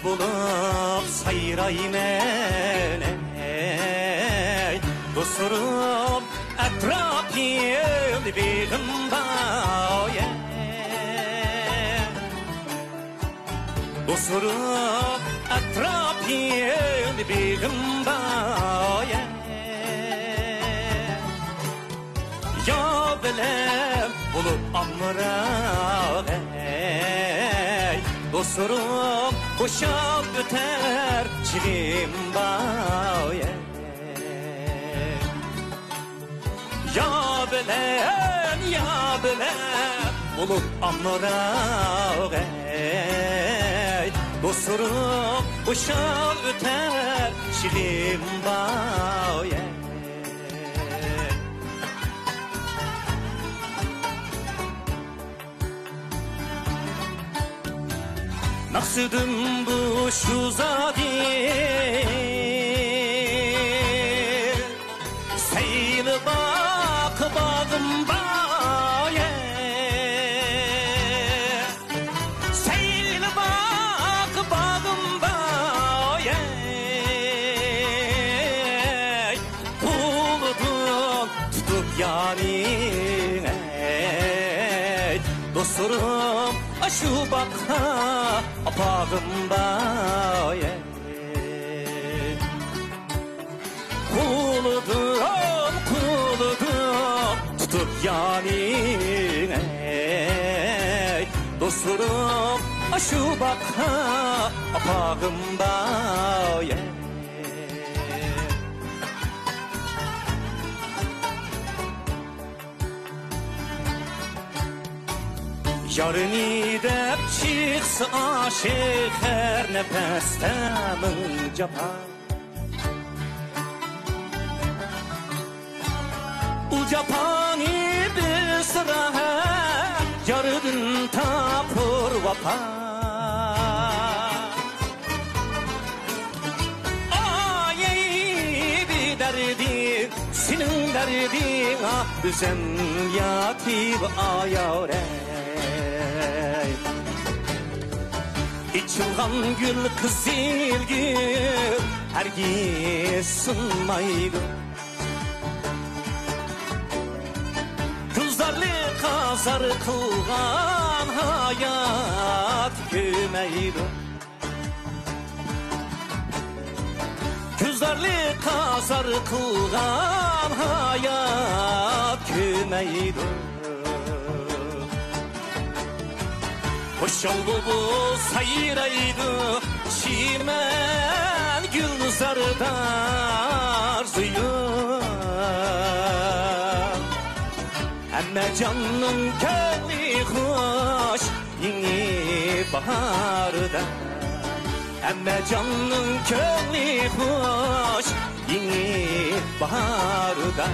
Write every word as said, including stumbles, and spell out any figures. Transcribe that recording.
بولۇپ سايرايمەن، ئەي دوستلىرىم، ئەتراپىمدا بېغىم بار، ئەي دوستلىرىم، ئەتراپىمدا بېغىم بار، ئەي. يار بىلەن بولۇپ ئامراق، ئەي دوستلىرىم، خۇشال ئۆتەر چېغىم بار، ئەي. يار بىلەن، يار بىلەن بولۇپ ئامراق، ئەي دوستلىرىم، خۇشال ئۆتەر چېغىم بار، ئەي. مەقسىتىم بۇ شۇ زادى، سەيلىماق باغىم بار، سەيلىماق باغىم بار، قولىدىن تۇتۇپ يارىنى، ئەي دوستلىرىم، ئاشۇ باغقا ئاپارغۇم بار، ئەي. قولىدىن، قولىدىن تۇتۇپ يارىنى، ئەي دوستلىرىم، ئاشۇ باغقا ئاپارغۇم بار، ئەي. يارنى دەپ چىقسا ئاشىق، ھەر نەپەستە مىڭ جاپا. ئۇ جاپانى بىلسىلا ھەم ياردىن تاپۇر ۋاپا. ئاي، ئەي، دەردى، سېنىڭ دەردىڭ، ئا، ئۆزۈم ياتىپ ئايارەي. ئېچىلغان گۈل، قىزىل گۈل ھەرگىز سۇنمايدۇ. گۈلزارلىققا زار قىلغان ھايات كۆمەيدۇ. گۈلزارلىققا زار قىلغان ھايات كۆمەيدۇ. خۇشال بولۇپ سايرايدۇ، چىمەن گۈلزاردا ئارزۇيۇم. ھەممە جاننىڭ كۆڭلى خۇش يېڭى باھاردا. ھەممە جاننىڭ كۆڭلى خۇش يېڭى باھاردا.